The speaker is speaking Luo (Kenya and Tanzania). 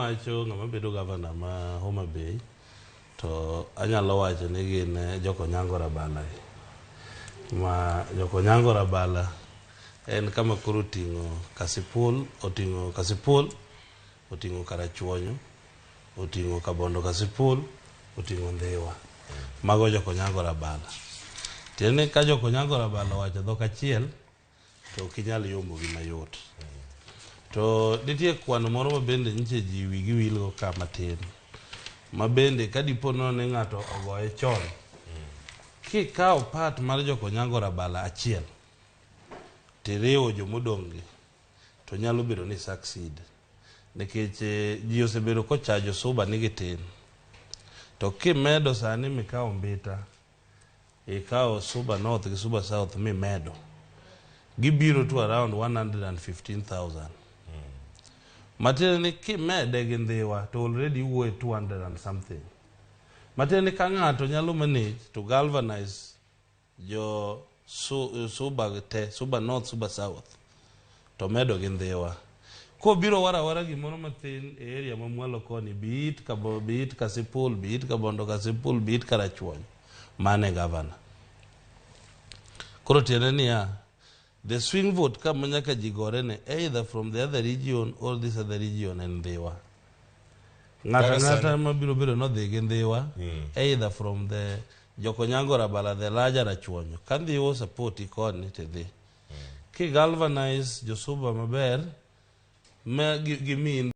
wacho ng'ama bedo gavana ma Homa Bay to anyalo wacho ni gin Jokonyango Rabala gi. Ma Jokonyango Rabala en kama koro oting'o Kasipul, oting'o Kasipul, oting'o Karachuonyo, oting'o Kabondo Kasipul, oting'o Ndhiwa. Mago Jokonyango Rabala. Tiende ni ka Jokonyango Rabala owacho dhok achiel to ok inyal yombogi mayot. To nitie kwano moro ma bende nyiche ji wigi wilgo ka matin. Ma bende ka dipo nono ni ng'ato ogoye chon, kikawo part mar Jokonyango Rabala achiel, tiriwo jomodong' gi, to nyalo bedo ni succeed. Nikech ji osebedo kochajo Suba ni gitin. To kimedo sani mikawo Mbita, ikawo Suba North gi Suba South mimedo, gibiro to around 115,000. Matiende ni kimede gi Ndhiwa to already iwuoye 200 and something. Matiende ni ka ng'ato nyalo manage to galvanize jo Suba te, Suba North, Suba South, to medo gi Ndhiwa. Kobiro waro awara gimoro mathin e area ma mwalo koni, be it Kabo, be it Kasipul, be it Kabondo Kasipul, be it Karachuonyo, mano e gavana. Koro tiende niya, the swing vote kama nyaka ji gore ne either from the other region or this other region en Ndhiwa. Ng'ato Kaka ang'ata mabiro bedo nodhi gi Ndhiwa either from the Jokonyango Rabala the larger Rachuonyo. Ka Ndhiwa osupporti koni tidhi. Ki galvanize Josuba maber ma gimiyi.